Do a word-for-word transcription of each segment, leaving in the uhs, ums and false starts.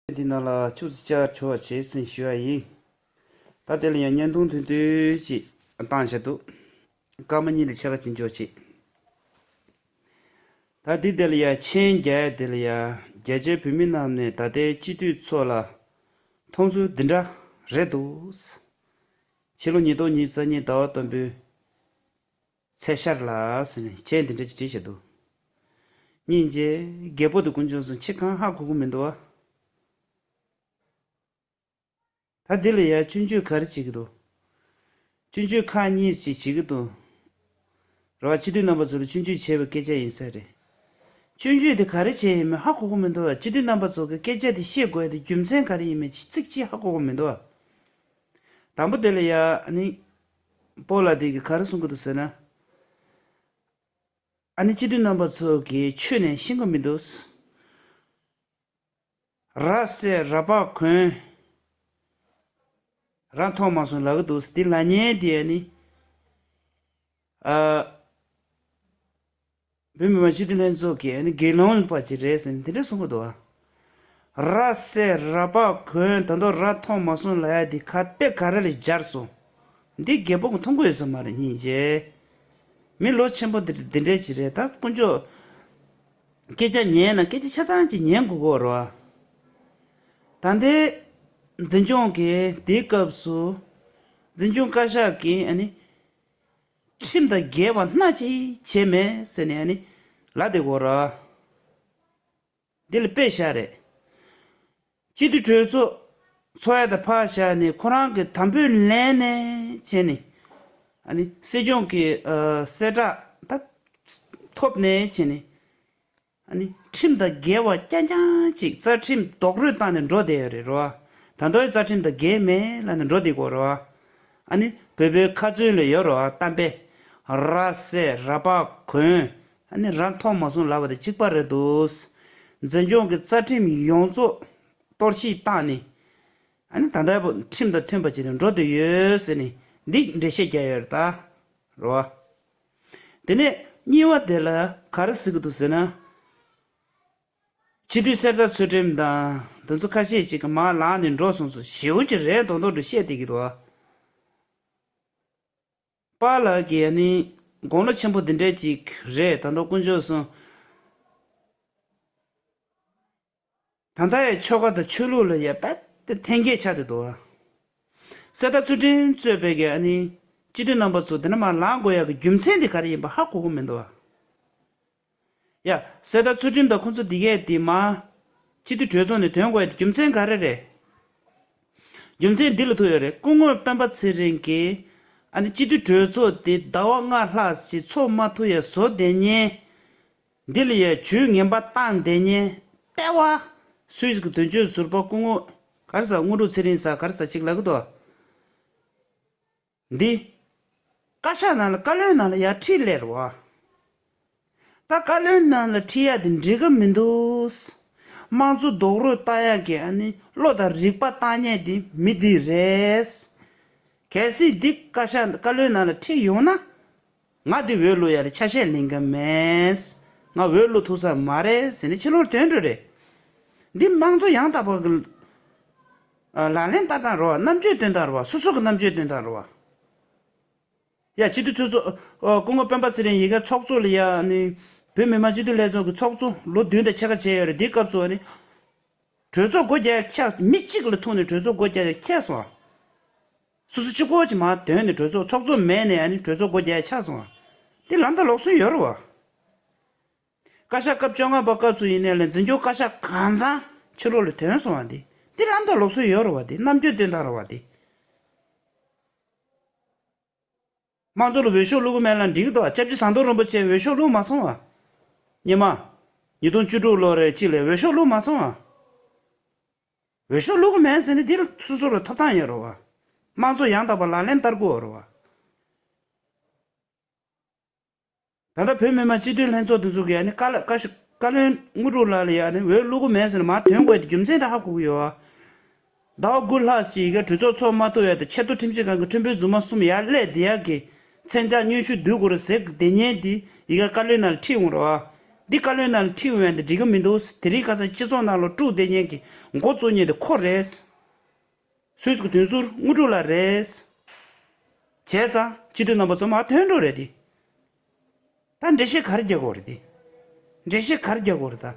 འདི་ནང་ལ་ཆུ་ཚོད་བཅར་ཆོག་བྱས་ཟིན་ཞུ་བ་ཡིན། ད་དེ་ལ་ཡང་བརྙན་ཐུང་ཐུང་ཐུང་ཅིག་བཏང་བཞག་འདུག་སྐར་མ་གཉིས་ལ་ཕྱེད་ཀ་ཅིག་འཇོག་ཅིག་ད་འདི་དེ་ལ་ཡང་མཆན་རྒྱག་ཡ་དེ་ལ་ཡང་རྒྱ་ཆེའི་བོད་མི་རྣམས་ནས་ད་ལྟའི་སྤྱི་འཐུས་ཚོ་ལ་མཐོང་ཚུལ་འདི་འདྲ་རེད་འདུག་ཕྱི་ལོ་ཉིས་སྟོང་ཉི་ཤུ་རྩ་གཉིས་ཟླ་བ་དང་པོའི་ཚེས་ཤར་ལ་ཟེར་ནས་མཆན་འདི་འདྲ་ཅིག་བྲིས་བཞག་འདུག་སྙིང་རྗེ། རྒད་པོ་དེ་དཀོན་མཆོག་གསུམ་ཁྱེད་གང་ཧ་གོ་གི་མི་འདུག་བ། ད་འདི་ལ་ཡང་སྐྱོན་བརྗོད་ག་རེ་བྱེད་ཀྱི་འདུག་སྐྱོན་བརྗོད་ཁག་གཉིས་ཤིག་བྱེད་ཀྱི་འདུག་རེད་བ། སྤྱི་འཐུས་རྣམ་པ་ཚོ་ལ་སྐྱོན་བརྗོད་བྱས་པའི་སྐད་ཆ་ཡིན་ས་རེད། སྐྱོན་བརྗོད་དེ་ག་རེ་བྱས་ཡིན་མིན་ཧ་གོ་གི་མི་འདུག་བ། སྤྱི་འཐུས་རྣམ་པ་ཚོ་གི་སྐད་ཆ་དེ་བཤད་དགོས་ཡ་དེ་རྒྱུ་མཚན་ག་རེ་ཡིན་མིན་ཅིག་གཅིག་ཅིག་ཧ་གོ་གི་མི་འདུག་བ། དང་པོ་དེ་ལ་ཡ་ཨ་ནི་སྤོ་ལགས་དེ་གིས་ག་རེ་གསུང་གི་འདུག་ཟེར་ན། ཨ་ནི་སྤྱི་འཐུས་རྣམ་པ་ཚོ་གིས་ཆོས་ནས་ཤེས་ཀྱི་མི་འདུག་ར་བསད་ར་ཕག་གོན། ར་མཐོང་མ་སོང་ལབ་ཀྱི་འདུག་འདི་ལབ་མཁན་དེ་ནི། ཨ། བོད་མི་མང་སྤྱི་འཐུས་ལྷན་ཚོགས་ཀྱི་ཨ་ནི་དགེ་སློང་པ་ཅིག་རེད་ཟེར་ནས་དེ་འདྲ་གསུང་གི་འདུག་ཨ། ར་བསད་ར་ཕག་གོན། ད་དུང་ར་མཐོང་མ་སོང་ལབ་ཡ་དེ་ག་དཔེ་ག་རེ་ལ་སྦྱར་སོང་། འདི་རྒད་པོ་གིས་མཐོང་གི་ཡོད་ས་མ་རེད། སྙིང་རྗེ། མི་ལོ་ཆེན་པོ་འདི་འདི་འདྲས་ཅིག་རེད། ད་དཀོན་མཆོག་སྐད་ཆ་ཉན་ན་སྐད་ཆ་ཆ་ཚང་ཅིག་ཉན་དགོས་ཀྱི་རེད་བ། ད་ལྟའི་འཛིན་སྐྱོང་གི་དེའི་སྐབས་སུ་འཛིན་སྐྱོང་བཀའ་ཤག་གིས་ཨ་ནི་ཁྲིམས་དང་འགལ་བ་སྣ་གཅིག་བྱས་མེད་ཟེར་ནས་ཨ་ནི་ལབ་བསྡད་ཀྱི་ཡོད་རེད་བ། འདི་ལ་དཔེ་བཞག་རེད། སྤྱི་འཐུས་གྲོས་ཚོགས་ཚོགས་ཡ་དང་ཕར་བཞག་ནས་ཁོ་རང་གི་དམ་འབུལ་ལེན་ནས་བྱས་ནས། ཨ་ནི་སྲིད་སྐྱོང་གི་ཨ་གསལ་བསྒྲགས་ད་ཐོབ་ནས་བྱས་ནས། ཨ་ནི་ཁྲིམས་དང་འགལ་བ་རྐྱང་རྐྱང་ཅིག་རྩ་ཁྲིམས་རྡོག་རོལ་བཏང་ནས་འགྲོ་བསྡད་ཡོད་རེད་རོ། ད་དུང་རྩ་ཁྲིམས་དང་འགལ་མེད་ལབ་ནས་འགྲོ་བསྡད་ཀྱི་ཡོད་རེད་བ། ཨ་ནི་བོད་པའི་ཁ་རྩོད་ལ་ཡོད་རེད་བ། གཏམ་དཔེ། ར་བསད་ར་ཕག་གོན། ཨ་ནི་ར་མཐོང་མ་སོང་ལབ་པ་དང་གཅིག་པ་རེད་འདུག་འཛིན་སྐྱོང་གི་རྩ་ཁྲིམས་ཡོངས་རྫོགས་གཏོར་བཤིག་བཏང་ནས། ཨ་ནི་ད་ལྟ་ཁྲིམས་དང་མཐུན་པ་བྱས་ནས་འགྲོ་བསྡད་ཡོད་ཟེར་ནས་འདི་འགྲེལ་བཤད་རྒྱག་ཡོད་རེད་ད། རེད་བ། དེ་ནས་གཉིས་པ་དེ་ལ་ག་རེ་ཟེར་གྱི་འདུག་ཟེར་ན། སྤྱི་འཐུས་གསེར་རྟ་ཚུལ་ཁྲིམས་དང་དེ་ཚོ་ཁ་ཤས་ཅིག་གིས་མར་ལངས་ནས་འགྲོ་སོང་ཙང་ཞེ་པོ་ཅིག་རེད་མདོག་མདོག་འདྲ་བཤད་བསྡད་ཀྱི་འདུག་བ། པཱ་ལགས་ཀྱིས་ཨ་ནི་དགུང་ལོ་ཆེན་པོ་འདི་འདྲས་ཅིག་རེད། ད་ལྟ་དཀོན་མཆོག་གསུམ། ད་ལྟ་ཡང་ཆོལ་ཁ་དང་ཆོས་ལུགས་ལ་ཡང་རྦད་དེ་འཐེན་འཁྱེར་ཆགས་བསྡད་འདུག་བ། གསེར་རྟ་ཚུལ་ཁྲིམས་གཙོས་པའི་གི་ཨ་ནི་སྤྱི་འཐུས་རྣམ་པ་ཚོ་དེ་ནས་མར་ལངས་དགོས་ཡག་གི་རྒྱུ་མཚན་དེ་ག་རེ་ཡིན་པ་ཧ་གོ་གི་མི་འདུག་བ། ཡ། གསེར་རྟ་ཚུལ་ཁྲིམས་དང་ཁོང་ཚོ་འདི་གས་དེ་མར་སྤྱི་འཐུས་གྲོས་ཚོགས་ནས་ཐོན་དགོས་ཡག་དེ་རྒྱུ་མཚན་ག་རེ་རེད། རྒྱུ་མཚན་འདི་ལ་ཐུག་ཡོད་རེད། སྐུ་ངོ་སྤེན་པ་ཚེ་རིང་གིས་ཨ་ནི་སྤྱི་འཐུས་གྲོས་ཚོགས་དེ་ཟླ་བ་ལྔ་ལྷག་ཅིག་ཚོགས་མ་ཐུབ་ཡ་བཟོ་བསྡད་མཁན། འདི་ལ་ཡ་ཇུས་ངན་པ་བཏང་བསྡད་མཁན་ལྟེ་བ། སུད་སི་གི་དོན་གཅོད་ཟུར་པ་སྐུ་ངོ་ག་རེ་ཟ། དངོས་གྲུབ་ཚེ་རིང་ཟ། ག་རེ་ཟ་ཅིག་ལབ་གི་འདུག་འདི། བཀའ་ཤག་ནང་ལ་བཀའ་བློན་ནང་ལ་ཡར་ཁྲིད་སླེབས་རེད་བ། ད་བཀའ་བློན་ནང་ལ་ཁྲིད་ཡ་དེ་འགྲིག་གི་མི་འདུག་དམངས་གཙོ་རྡོག་རོལ་བཏང་ཡ་གི་ཨ་ནི་བློ་དང་རིག་པ་བཏང་མཁན་དེ་མི་འདི་རེད། གལ་སྲིད་འདི་བཀའ་ཤག་བཀའ་བློན་ནང་ལ་ཁྲིད་ཡོང་ན། ང་འདི་འོས་བླུག་ཡ་ལ་ཆ་ཤས་ལེན་གི་མེད། ང་འོས་བླུག་ཐུབ་ས་མ་རེད་ཟེར་ནས་ཕྱི་ལོགས་ཐོན་འགྲོ་རེད། འདི་དམངས་གཙོ་ཡང་དག་པ་གི་ལག་ལེན་བསྟར་སྟངས་རེད་བ། རྣམ་དཔྱོད་སྟོན་སྟངས་རེད་བ། སོ་སོ་གི་རྣམ་དཔྱོད་སྟོན་སྟངས་རེད་བ། ཡ། སྤྱི་འཐུས་ཚོགས་གཙོ། ཨ། སྐུ་ངོ་སྤེན་པ་ཚེ་རིང་ཡ་གི་ཚོགས་གཙོ་ལ་ཡ་ནི། བོད་མི་མང་སྤྱི་འཐུས་ལྷན་ཚོགས་ཀྱི་ཚོགས་གཙོ་ལོ་བདུན་དང་ཕྱེད་ཀ་བྱས་ཡོད་རེད། འདིའི་སྐབས་སུ་ནི། གྲོས་ཚོགས་སྒོ་རྒྱག་ཡ་ཆགས། མི་གཅིག་ལ་ཐུག་ནས་གྲོས་ཚོགས་སྒོ་རྒྱག་ཡ་ཆགས་སོང་བ། སོ་སོ་གཅིག་པོ་ཅིག་མར་ཐོན་ནས་གྲོས་ཚོགས་ཚོགས་གཙོ་མེད་ནས་ཨ་ནི་གྲོས་ཚོགས་སྒོ་རྒྱག་ཡ་ཆགས་སོང་བ། འདི་ལམ་ལྟ་ལོག་སྲོལ་ཡོད་རེད་བ། བཀའ་ཤག་སྐབས་བཅོ་ལྔ་པ་སྐབས་སུ་ཡིན་ནའི་ལས་འཛིན་སྐྱོང་བཀའ་ཤག་གང་ཚང་ཕྱི་ལོགས་ལ་ཐོན་སོང་བ་འདི། འདི་ལམ་ལྟ་ལོག་སྲོལ་ཡོད་རེད་བ། འདི་རྣམ་དཔྱོད་སྟོན་སྟངས་རེད་བ་འདི། དམངས་གཙོ་ལ་འོས་ཤོག་བླུག་གི་མེད་ལ་འགྲིག་གི་འདུག་སྐྱབས་རྗེ་ཟམ་གདོང་རིན་པོ་ཆེ་འོས་ཤོག་བླུག་མ་སོང་བ། སྔོན་མ། ཉིས་སྟོང་བཅུ་དྲུག་ལོ་རེ་གཅིག་ལ་འོས་ཤོག་བླུག་མ་སོང་བ། འོས་ཤོག་བླུག་གི་མེད་ཟེར་ནས་འདི་ལ་སོ་སོ་ལ་ཐོབ་ཐང་ཡོད་རེད་བ། དམངས་གཙོ་ཡང་དག་པ་ལག་ལེན་བསྟར་དགོས་རེད་བ། ད་ལྟ་བོད་མི་མང་སྤྱི་འཐུས་ལྷན་ཚོགས་དེ་ཚོ་གིས་ཨ་ནི་བཀའ་བཀའ་ཤོག་བཀའ་བློན་དངོས་གྲུབ་ལགས་ལ་ཡ་ཨ་ནི་འོས་བླུག་གི་མེད་ཟེར་ནས་མར་ཐོན་དགོས་ཡ་དེ་རྒྱུ་མཚན་དེ་ཧ་གོ་གི་ཡོད་ཨ། ཟླ་བ་དགུ་ལྷག་ཞིག་ཡ་གི་གྲོས་ཚོགས་ཚོགས་མ་ཐུབ་ཡ་དེ་ཆེས་མཐོ་ཁྲིམས་ཞིབ་ཁང་གི་ཁྲིམས་དཔོན་རྫུན་མ་གསུམ་ཡར་སླེབས་བསྡད་ཡ་གི་མཚན་རྟགས་སྙན་ཞུ་བསྡུ་དགོས་རེད་ཟེར་གི་བསྡད་མཁན་དེ་ཡ་གི་བཀའ་བློན་ནང་ལ་ཁྲིད་འོང་རེད་བ། འདི་བཀའ་བློན་ནང་ལ་ཁྲིད་འོང་ཡ་འདི་འགྲིག་གི་མི་འདུག་དེ་རིང་ཁ་སང་སྤྱི་ཚོགས་ནང་ལ་དཀྲུག་བསྡད་མཁན་གྱི་མགོ་བཙུགས་མཁན་དེ་ཁོ་རེད། སུད་སི་གི་དོན་ཟུར་དངོས་གྲུབ་ལགས་རེད། བྱས་ཙང་སྤྱི་འཐུས་རྣམ་པ་ཚོ་མར་ཐོན་འགྲོ་རེད་དེ། ད་འགྲེལ་བཤད་ག་རེ་རྒྱག་དགོས་རེད་དེ། འགྲེལ་བཤད་ག་རེ་རྒྱག་དགོས་རེད་ད།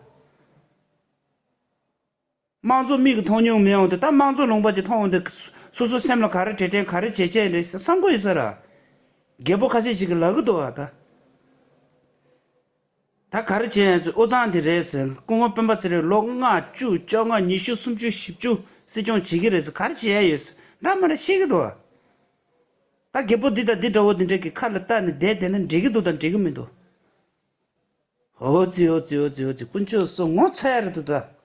དམངས་གཙོ་མིག་གིས་མཐོང་མྱོང་མི་ཡོང་དུས། ད་དམངས་གཙོ་ལུང་པ་ཅིག་མཐོང་འོང་དུས། སོ་སོའི་སེམས་ལ་ག་རེ་དྲན་དྲན། ག་རེ་བྱེད་བྱེད་རེད་བསམ་གྱི་ཡོད་ས་རེད། རྒད་པོ་ཁ་ཤས་ཤིག་གིས་ལབ་ཀྱི་འདུག་ཨ། ད་ད་ག་རེ་བྱེད་ཡ་ཚོ་དབུས་གཙང་དེ་རེད་ཟེར། སྐུ་ངོ་སྤེན་པ་ཚེ་རིང་ལོ་ལྔ་བཅུ་བཅོ་ལྔ་ཉི་ཤུ་སུམ་ཅུ་བཞི་བཅུ་སྲིད་སྐྱོང་བྱེད་ཀྱི་རེད་ཟེར། ག་རེ་བྱེད་ཡ་ཡོད་ཟེར་འདྲ་མི་འདྲ་བཤད་ཀྱི་འདུག་ཨ། ད་རྒད་པོ་འདི་དང་འདི་འདྲ་བོ་འདི་འདྲ་གི་ཁ་ལ་བལྟས་ནས་བསྡད་བསྡད་ན་འགྲིག་གི་འདུག་དང་འགྲིག་གི་མི་འདུག་ཨོ་ཙི་ཨོ་ཙི་ཨོ་ཙི་ཨོ་ཙི། དཀོན་མཆོག་གསུམ་ངོ་ཚ་ཡ་རེད་འདུག་ད།